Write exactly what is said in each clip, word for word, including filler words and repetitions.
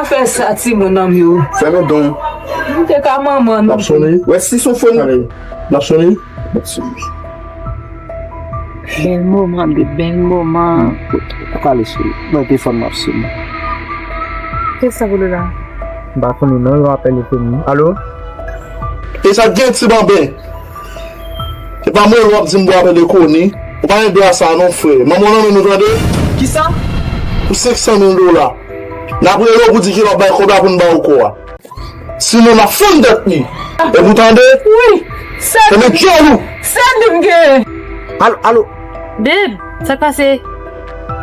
Fè sa, timoun an m yo. Fèmen don. M te ka manman nou. N ap sone. Wè si son fon. Ale. N ap sone. N ap sone. Bèl moman, bebe, bèl moman. Ou pale sou mwen, telefòn m ap sone. Kisa pou li la? M pa konnen non, yo apèl li pou mwen. Alo? E sa gen ti banben? E pa mwen w ap di m pou apèl Koni. Ou pa gen dwa sa non, frè. Manman w nan men nou, tande? Kisa? Pou senk san mil dola. N ap rele w pou di ki lè w ap bay kòb la pou n ba w kò a. Sinon, n ap fann tèt li. Epi w tande? Wi. Sèl li. Ebyen, djòl ou. Sèl li m gen. Alo, alo. Babe, sa k pase?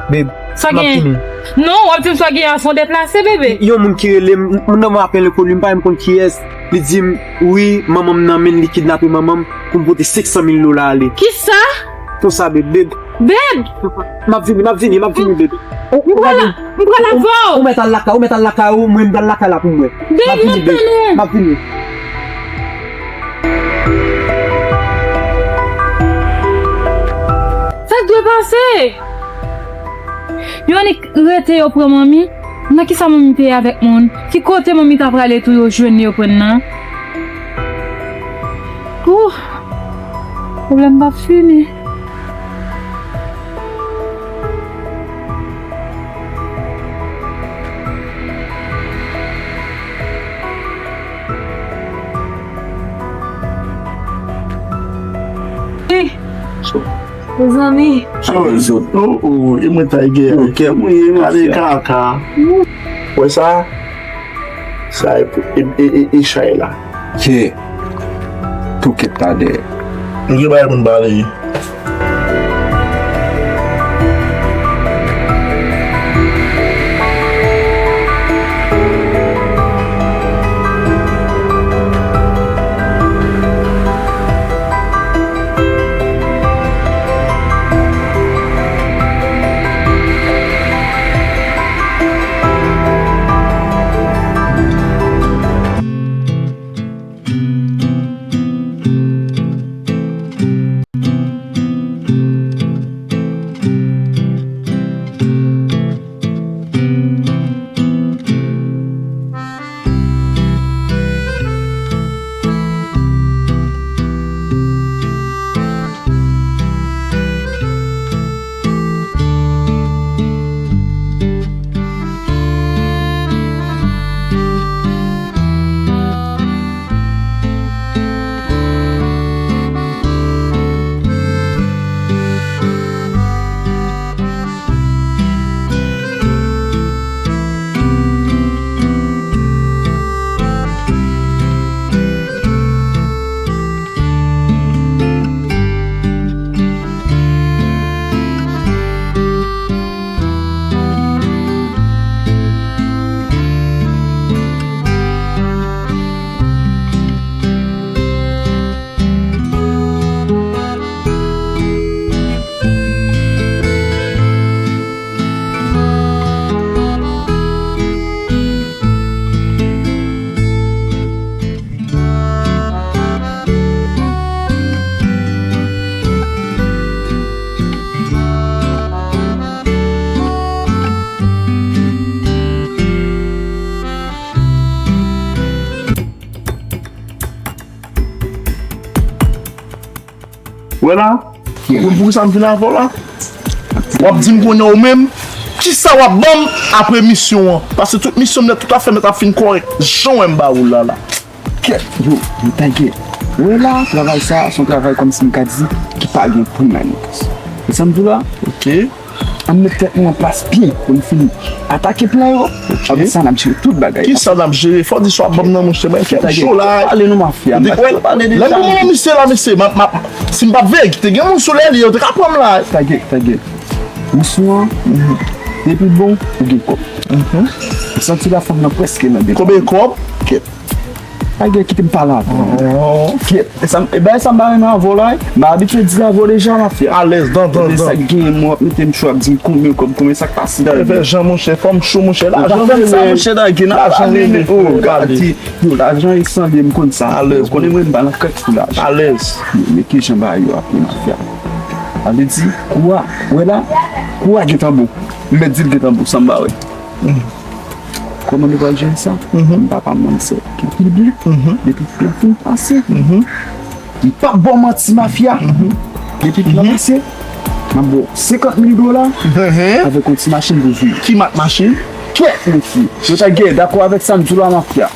Babe, sa m ap gen? Fini. Non, w ap di m sa gen a fon deplase, bebe. Yon moun ki rele m, moun nan mwen apèl Koni, m pa menm konn kiyès. Li di m, wi, manman m nan men l, li kidnape manman m pou m pote senk san mil dola ale. Kisa? Konsa, babe, babe. Babe! M ap vini, m ap vini, m ap vini, babe. Ou, ou, m pral, m pral avè w. Ou mèt al lakay, ou mèt al lakay ou, mwen m pral lakay la pou mwen. Babe, m ap vini, babe. M ap vini. Sa k dwe pase? Yo annik rete yo pran manmi. Nan kisa manmi te ye avèk moun? Ki kote manmi ta prale tou yo jwenn li yo pran nan? Ouh! Pwoblèm p ap fini. Wi. Mezanmi. Sa w zot? Oh, oh, e mwen Tiger. Yo, kè mwen ye, mafya. Kale kaka. Wè sa? Sa e, e, e, e, e chay la. Ke tou kèt la dèyè. Nou gen bagay pou n pale. Wè la, ou konn poukisa m vin avè w la? W ap di m konnen ou menm, kisa w ap ban m apre misyon an? Paske tout misyon m nèt, tout afè m nèt ap fin kòrèk, jan w wè m ba ou l la la. Kèt, yo, yo, Tiger. Wè la, travay sa, se yon travay kòmsi m ka di, ki pa gen pri nan li. Ou sa m di w la? Ok. Ann met tèt nou an plas byen pou n fin atake plan yo. Ok. Apre sa, n ap jere tout bagay. Kisa n ap jere? Fò w di sa w ap ban m nan, monchè, mwen fè m cho la. Pale nou, mafya. Ou di, mafya, pale deja. Lè m pran misye la, mesye, m ap, m ap, si m p ap veye, te gen moun sou lè li, yo te ka pran m la. Tiger, Tiger. Misyon an, depi bon, ou gen kòb. Ou santi la fanm nan prèske nan depo. Konbyen kòb? Kèt. Tiger, kite m pale avè w. Oh. Kèt. E sa, e bagay sa m pa renmen avè w la, wi. M abitye di avè w deja, mafya. Alèz, dan, dan, dan. Ebyen, sa k genyen, mwen w ap mete m cho, w ap di m konbyen kòb, konbyen sa k pase la. Fè jan, monchè, fò m cho, monchè, lajan rele. Ou pa fè sa, monchè, Tiger, nan pale, oh, gade. Yo, lajan e sanble, m konn sa. Alèz. Ou konnen mwen, m pa nan kèt pou lajan. Alèz. Yo, men kijan bagay yo ap ye, mafya. Sa vle di, kou a, wè la, kou a gentan bon. M mèt di l gentan bon, san m pa wè. Hmm. Kòman nou pral jere sa? Papa m, se gen pil byen. Depi plan fin pase, m p ap ba w manti, mafya. Depi plan pase, m ap ba w senkant mil dola avèk yon ti machin pou viv. Ki mak machin? Kèt, mesye. Yo ta gen dakò avèk sa m di w la, mafya.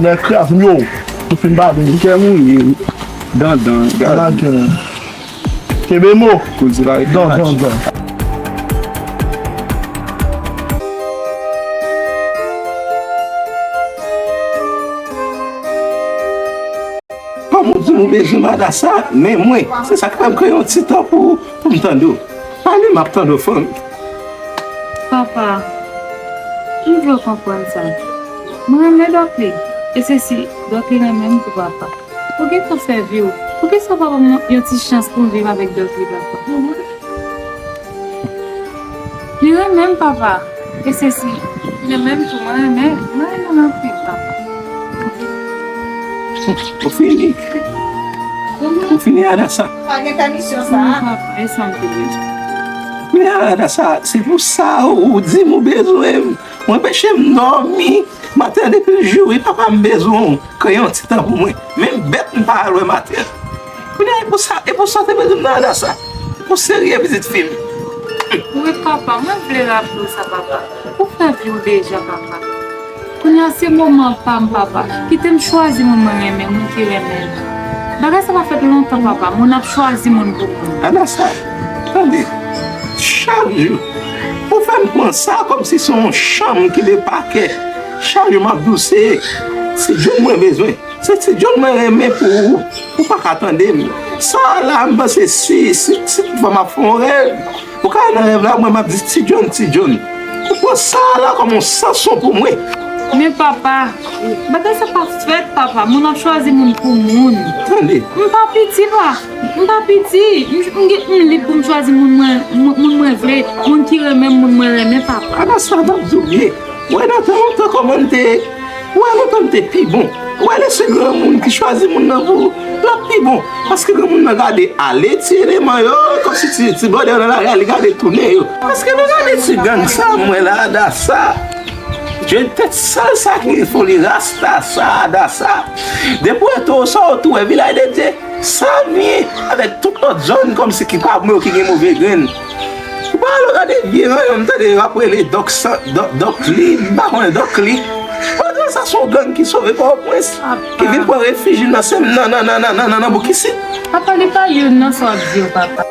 Nèg kraz m yo. Ou fin bade. Kè mouye. Dandan. Gade. Kenbe mo. Koze la. Don, don, don. Kòm ou di m ou bezwen m, Adasa, men mwen, se sa k fè m kreye yon ti tan pou, pou m tande w. Pale, m ap tande w, fanmi. Papa, m vle w konprann sa. Mwen renmen Dòkli, e se si Dòkli renmen m tou, papa. Ou gentan fè vi w. Poukisa w pa ban m yon ti chans pou m viv avèk Dòkli, papa? Li renmen m, papa. E se si li renmen m tou, mwen renmen, mwen renmen l anpil, papa. Ou fini. Ou fini, Adasa. Pa gen pèmisyon sa. Non, papa, e sa m te bezwen. Men Adasa, se pou sa ou di m ou bezwen m. Ou anpeche m dòmi. Maten an depi l joure, papa m bezwen w. Kreye yon ti tan pou mwen. Menm bèt m pa al wè maten an. Kounye a, e pou sa, e pou sa w te bezwen m nan Adasa. Ou serye, pitit fi m? Wi, papa, mwen vle raple w sa, papa. Ou fè vi w deja, papa. Kounye a, se moman pa m, papa. Kite m chwazi moun mwen renmen, moun ki renmen m. Bagay sa pa fèt lontan, papa. Moun ap chwazi moun pou moun. Adasa, tande. Chak jou, ou fè m pran sa kòmsi se yon chanm ki de pakè. Chak jou m ap di w se, se John mwen bezwen. Se ti John mwen renmen pou ou. Ou pa ka tande m. Sa a la, m panse si, si, si toutfwa m ap fè yon rèv, ou ka nan rèv la, mwen m ap di ti John, ti John. Ou pran sa a la kòm yon sanson pou mwen. Men papa, bagay sa pa fèt, papa. Moun ap chwazi moun pou moun. Tande. M pa piti, pa. M pa piti. M, m gen, m lib pou m chwazi moun mwen, moun, moun mwen vle, moun ki renmen m, moun mwen renmen, papa. Adasa, m ap di w byen. Ou wè nan tan lontan kòman n te, ou wè lontan n te pi bon. Ou wè lè se granmoun ki chwazi moun nan pou ou, l ap pi bon. Paske granmoun nan gade ale ti eleman yo, kòmsi ti, ti blòdè yo nan lari a, li gade tounen yo. Paske lè w gade ti gang sa, m wè la, Adasa. Jèn tèt sal sa ki fon li rasta sa, Adasa. Depi w tou sa, w tou wè Vilaj de Dye. Sa vyen avèk tout lòt zòn kòmsi ki pa bon yo ki gen move grenn. Ou pa al gade vye ranyon m tande yo ap rele Dòk San, Dòk, Dòk Li, m pa konnen Dòk Li. Pandan sa se yon gang ki sove Pòtoprens, ki vin pran refij li nan, nan, nan, nan, nan, nan, nan bouk isit. Papa, li pa youn nan sa w ap di yo, papa.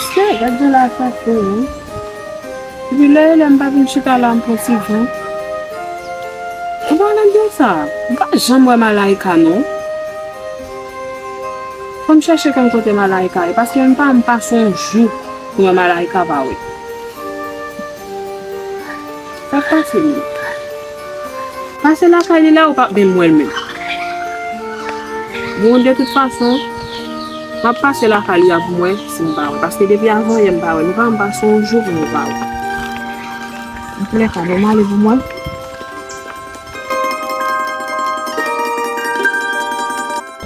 Se, gad jan la fache, wi. Depi lè, lè m pa vin chita la, m pran ti van. Ou pa nan gen sa. M pa janm wè Malayika, non. Fò m chèche konn kote Malayika ye, paske m pa, m pase yon jou pou wè Malayika pa wè. Sa k pase, menm? Pase lakay li la, ou p ap menm wè l menm. Bon, de tout fason, m ap pase lakay li a pou m wè si m pa wè. Paske depi avan yè m pa wè l. Ou pa m pase yon jou pou mwen pa wè. Antoulèka, bon, m ale pou m wè.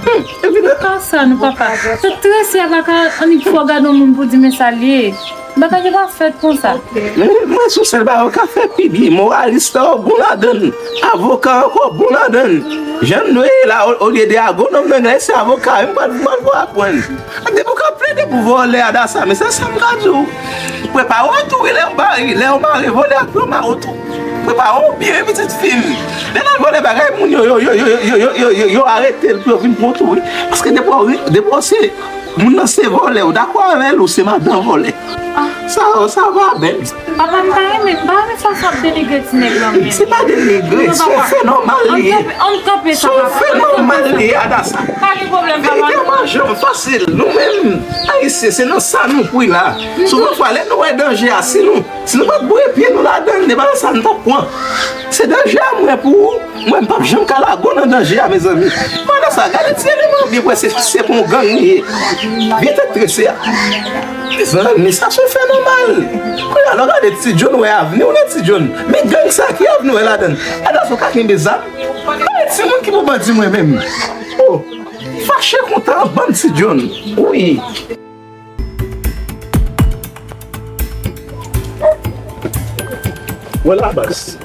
Hmm, epi nan ka sa, nou papa. Se trese a pa ka annik fò gade yon moun pou di men sa l ye. Bagay yo pa fèt konsa. Men mwen sou sèl bagay ou ka fè pi byen. Moralis la ou bon ladann. Avoka ankò bon ladann. Jan nou ye la, o, olye de agwonòm nan, se avoka, m pral, m pral aprann. Depi ou ka plede pou vòlè Adasa, men se sa m ka di w. Prepare w tou, wi, lè ou mare, lè ou mare vòlè ak plan mare w tou. Prepare w byen, wi, pitit fi m. Lè l al vòlè bagay moun yo, yo, yo arete l pou yo vin pran w tou, wi. Paske depi w, depi w se moun nan se vòlè, ou dakò avè l, ou se madan vòlè. Ah. Sa, sa va bèl. Papa, m pa renmen, m pa renmen fason w ap denigre ti nèg lan menm. Se pa denigre, se yon fè nòmal li ye. Ann kanpe, ann kanpe sa, papa. Se yon fè nòmal li ye, Adasa. Pa gen pwoblèm, papa. Verite a pa janm fasil. Nou menm, Ayisyen, se nan sa nou pran la. Souvan fwa, lè nou wè danje a, si nou, si nou pa t boure pye nou ladan l, se pa nan sa nou t ap pran. Se danje a m wè pou ou. Mwen, m p ap janm ka lage w nan danje a, mezanmi. Pandan sa, gade ti eleman byen prese, se pou yon gang li ye. Byen tèt trese a. Mezanmi, sa se fè nòmal. Kounye a, lè w gade ti John, wè avni w nan ti John. Men gang sa ki avni w wè ladan l. Adasa, w ka kenbe zam. Gade timoun ki pou bandi mwen menm. Oh. Fache kontan, bann ti John. Wi. Wè la baz.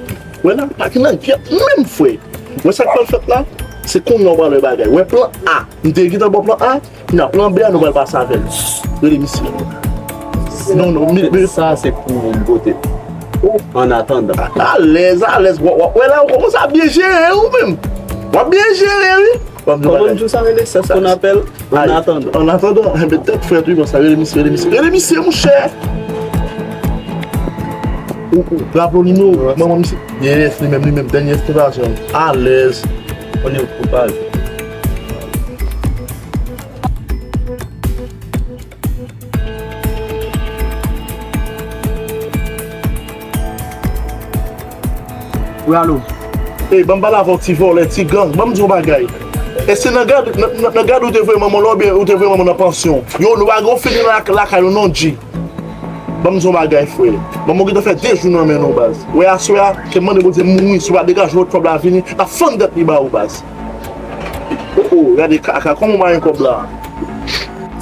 Wè la, pa gen nan gyèt menm frè. Wè sa k pral fèt la? Se kounye a w pral wè bagay. Wè plan A. M te gentan ba w plan A. Kounye a plan B a nou pral pase avè l. Rele misye. Non, non, mi, mi. Sa se pou m pote. An atandan. Alèz, alèz. W ap wè la, ou kòmanse ap byen jere ou menm. W ap byen jere wi. Kòman m di w sa rele? Sèf konn apèl. An atandan. An atandan. Enben tèt frèt wi konsa. Rele misye, rele misye. Rele misye monchè. Ou, ou raple w nimewo manman misye? Yes, li menm, li menm. Dènye estantasyon. Alèz. Konnen ou koupab. Wi, alo. Ey, ban m pale avè w, ti vòlè, ti gang. Ban m di w yon bagay. Èske nan gad, nan, nan, nan gad ou te voye manman w la oubyen ou te voye manman w nan pansyon? Yo, nou pa gen yon fini nan lak-, lakay nou non, G. Ban m di w yon bagay, frè. Manman w gentan fè de jou nan men nou, baz. Wè, aswè a, ke m mande Bondye mouri, si w pa degaje w, kòb la vini, n ap fann dèt li ba ou, baz. O, o, gade kaka, kòman w pa gen kòb la?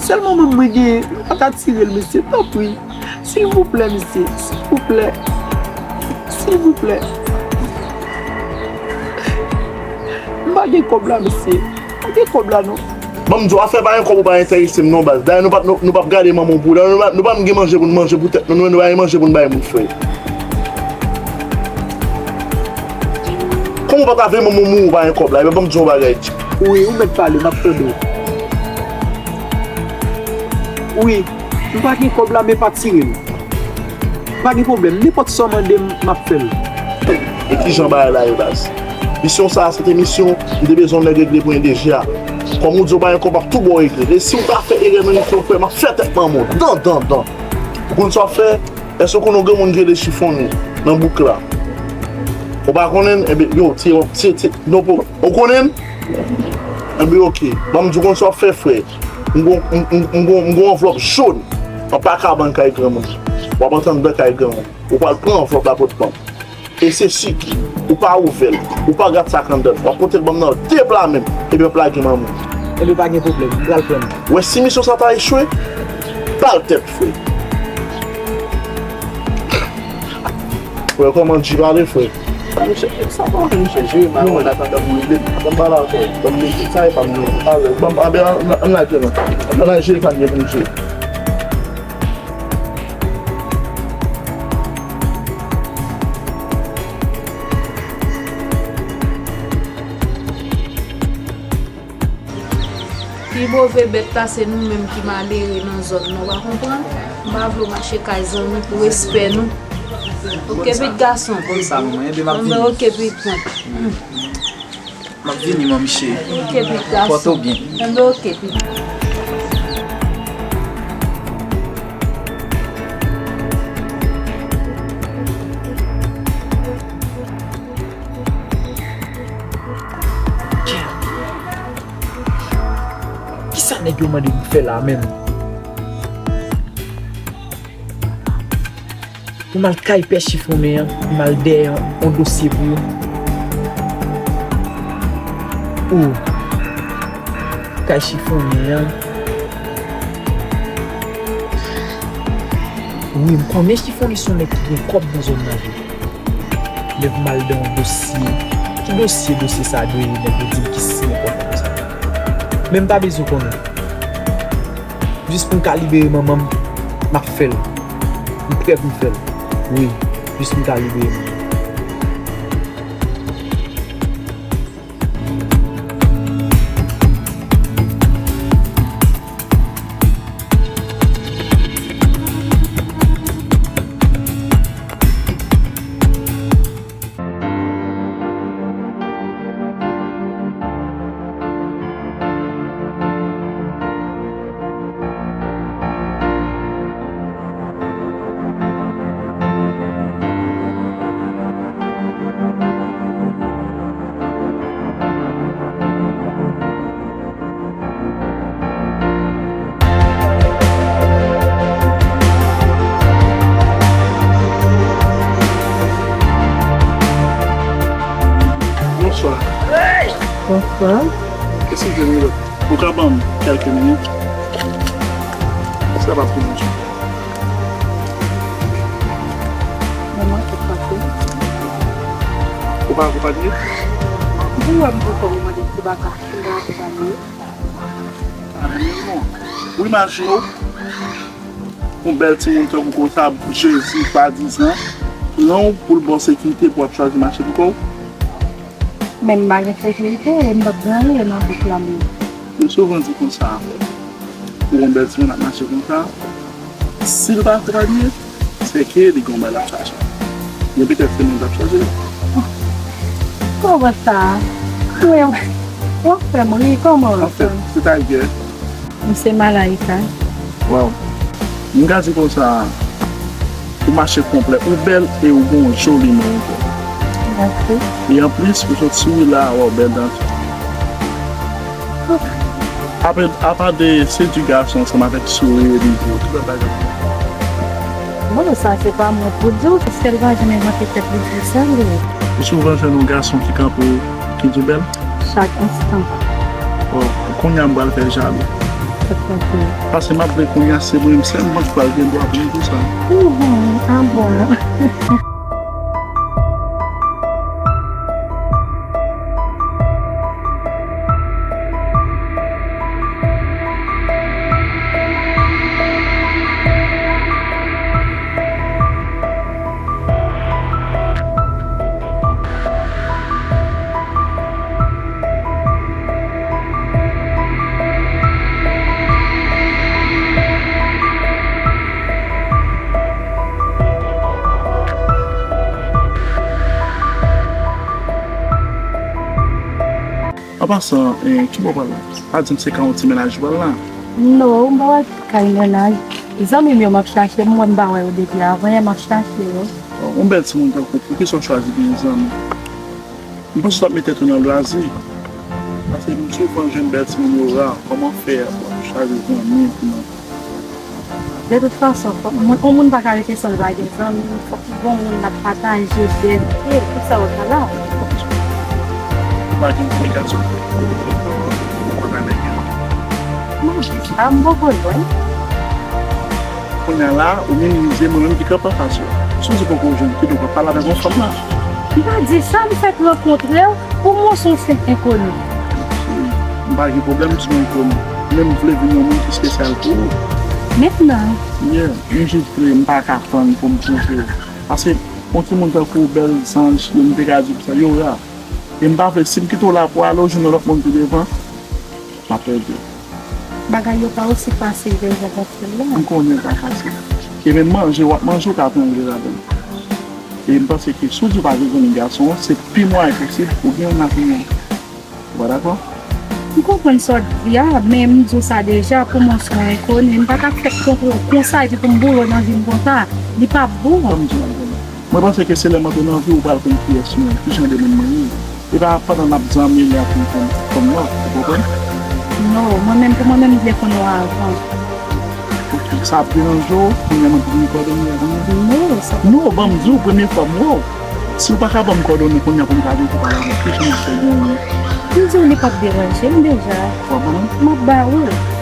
Sèl manman mwen genyen, nou pa ka tire l, mesye, tanpri. Silvouplè, mesye, silvouplè. Silvouplè. M pa gen kòb la, mesye. M pa gen kòb la, non. Ban m di w, afè pa gen kòb ou pa enterese m, non, baz. Dayè, nou p ap, nou, nou p ap gade manman w pou, dayè, nou pa, nou pa menm gen manje pou n manje pou tèt nou, nou menm nou pa gen manje pou n bay moun, frè. Kòman w pa ta vle manman w mouri ou pa gen kòb la? Ebyen, ban m di w yon bagay. Wi, ou mèt pale, m ap tande w. Wi, m pa gen kòb la, men pa tire l. Pa gen pwoblèm, nenpòt sa w mande m, m ap fè l. E kijan bagay la ye, baz? Misyon sa a, se te misyon, m te bezwen yon nèg regle pou M D G a. Kòm ou di w pa gen kòb, m ap tou ba w regle. E si w ta fè erè nan misyon, frè, m ap fè tèt manman w. Dan, dan, dan. Ou konn sa w ap fè? Èske w konn yon granmoun ki rele Chifonnen nan bouk la? Ou pa konnen l? Enben, yo, ti, ti, ti, non, pou, ou konnen l? Enben, oke. Ban m di w konn sa w ap fè, frè. M gon, m, m, m gon, m gon anvlòp jòn anba kabann kay granmoun. W ap antre anndan kay granmoun. Ou pral pran anvlòp la pot ban m. E se si ou pa ouvè l, ou pa gad sa k anndan l, w ap pote l ban m nan de pla menm, ebyen w ap lage manman w. Ebyen pa gen pwoblèm, m pral pran l. Wè si misyon sa ta echwe, bal tèt, frè. Frè, kòman G pale, frè? Misye, sa pa misye jere mal, an atandan pou regle. Ban m pale avè w. Ban m regle. Sa e pa m, non. Avè, ban m, anben, ann, ann lage non. Ann lage, pa m gen pou m jere. Pi move bèt la se nou menm ki malere nan zòn nan, w pa konprann? M pa vle w mache kay zanmi pou respè nou. Oke, pitit gason. Konn sa, manman. Enben, m ap vini. Enben, oke, pitit. M ap vini, manmi cheri. Oke, pitit gason. Pòte w byen. Enben, oke, pitit. Kisa nèg yo mande m fè la menm? Pou m al kay pè Chifonnen an, pou m al dèyè yon dosye pou yo. O, kay Chifonnen an. Wi, m konnen Chifonnen se yon nèg ki gen kòb nan zòn nan vre. Lè m al nan yon dosye. Ki dosye, dosye sa dwe ye, nèg yo di m ki si enpòtan konsa. Men m pa bezwen konnen. Jis pou m ka libere manman m, m ap fè l. M prè pou m fè l. Wi, jis pou m ka libere manman m. Bonswa. Bonswa. Kèske w jwenn Milot? Ou ka ban m kèlke minit? Sa p ap pran longjan. Manman, sa k pase? Ou pa akonpanye? Ou wè m pou fè w mande si w pa ka, si w pa akonpanye. Ah, men non. Ou imajine w, yon bèl timoun tankou konsa, Jezi, swadizan, pran w pou l ba w sekirite pou w ap chwazi mache pou kò w? Men m pa gen sekirite, e m p ap gen anyen nan bouk la menm. Yo souvan di konsa, pou yon bèl timoun ap mache konsa, si l pa akonpanye, se ke li gen yon bagay l ap chache. Men petèt se mwen k ap chache. Kòman sa? Men, w ap fè m ri, kòman w ap fè m? Anfèt, se ta gè. M se Malaika. Waw. M ka di konsa, ou mache konplè, ou bèl e ou gen yon joli men ankò. Mèsi. E anplis, ou sot souri la, waw, bèl dan. Apa, apa de sedui gason ansanm avèk souri, li di tout lòt bagay. Bon, sa se pa mwen pou di w, paske l pa janm envante tèt li di sa, li. Ou souvan jwenn yon gason ki kanpe w, ki di w bèl? Chak enstan. Bon, kounye a m pral fè jalou. Sa k pase? Paske m ap vle kounye a, se mwen menm sèlman ki pral gen dwa pou m di sa. Uhum, ah bon. An pasan, eh, ki bò w pral la? Pa di m se kay yon ti mennaj ou pral la? Non, m pa pral kay mennaj. Zanmi m yo m ap chache, m wè m pa wè yo depi avan yè, m ap chache yo. Yon bèl timoun tankou w, poukisa w chwazi gen zanmi? M panse w t ap met tèt ou nan lwazi. Paske m souvan jwenn bèl timoun yo ra. Kòman fè pou w ap chwazi zanmi pou nan De tout fason, fòk moun, yon moun pa ka rete san l pa gen zanmi, fòk li gen yon moun l ap pataje byen, e tout sa yo ka la. Ou pa gen kominikasyon. Ou pa ka nèg yo. Non, sa m poko jwenn. Kounye a la, ou minimize mwen menm ki kanpe anfas ou. Si w di poko jwenn, kidonk w ap pale avèk yon fanm la. M pa di sa, m fèk rankontre w. Pou mwen, se yon senp enkoni. M pa gen pwoblèm si yon enkoni. Men m vle vin yon moun ki espesyal pou ou. Mentnan. Yeah, m jis vle, m pa ka tann pou m twouve w. Paske yon timoun tankou w, bèl zanj, yo m te ka di w sa, yo ra. E m pa vle, si m kite w la pou ale, w jwenn yon lòt moun pi devan, m ap pèdi w. Bagay yo pa osi fasil ke jan w panse l la. M konnen l pa fasil. E menm manje w ap manje, w ka pran jwe ladan l. E m panse ke si w di w pa gen zanmi gason an, se pi mwayen posib pou w gen yon avni. Ou pa dakò? M konprann sa w di a, men m di w sa deja, pou mwen se yon enkoni. M pa ka fèk kontre w konsa epi pou m boule w nan vi m konsa. Li p ap bon. Ban m di w yon bagay. Mwen panse ke se lè m antre nan vi w, ou pral konn kiyès mwen, ki jan de moun mwen ye. E pa pandan n ap zanmi, lè ap vin konn, konn lòt, ou konprann? Non, mwen menm, pou mwen menm, m vle konn ou avan. Ok, sa ap deranje w, kounye a mwen pou vin kòdone avè w? Non, sa pa. Non, ban m di w, premye fwa m wè w. Si w pa ka ban m kòdone kounye a pou m ka vin pou pale avè w, ki jan m ap fè genyen? M di w li p ap deranje m deja. W ap ban mwen? M ap ba ou.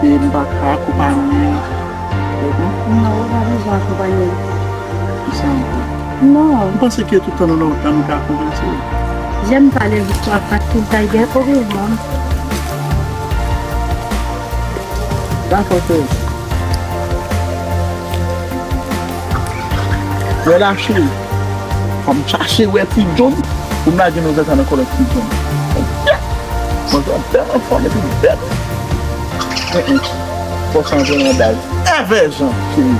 E m pa ka akonpanye w, non? Non, ou pa bezwen akonpanye m. Kisa ankò? Non. M panse ke tout tan nou nan wout la, nou ka konvense. J'aime parler l'histoire facile, Tiger, oke, non. Dakò, cheri. Wè la, cheri. Fò m chache wè Ti John pou m lage nou zèta nan kòlèt Ti John. Mwen, mwen bèl anfòm epi bèl. Fò chanje yon baz. Evè jan, cheri.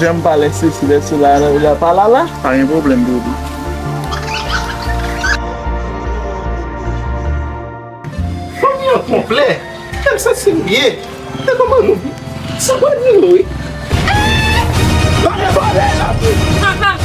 J'aime parler ceci, cela, la, la, pa la, la. Pa gen pwoblèm, baby. Fanmi an konplè. Kèm sa se nou ye? E kòman nou? Sa pa di nou, wi. Papa,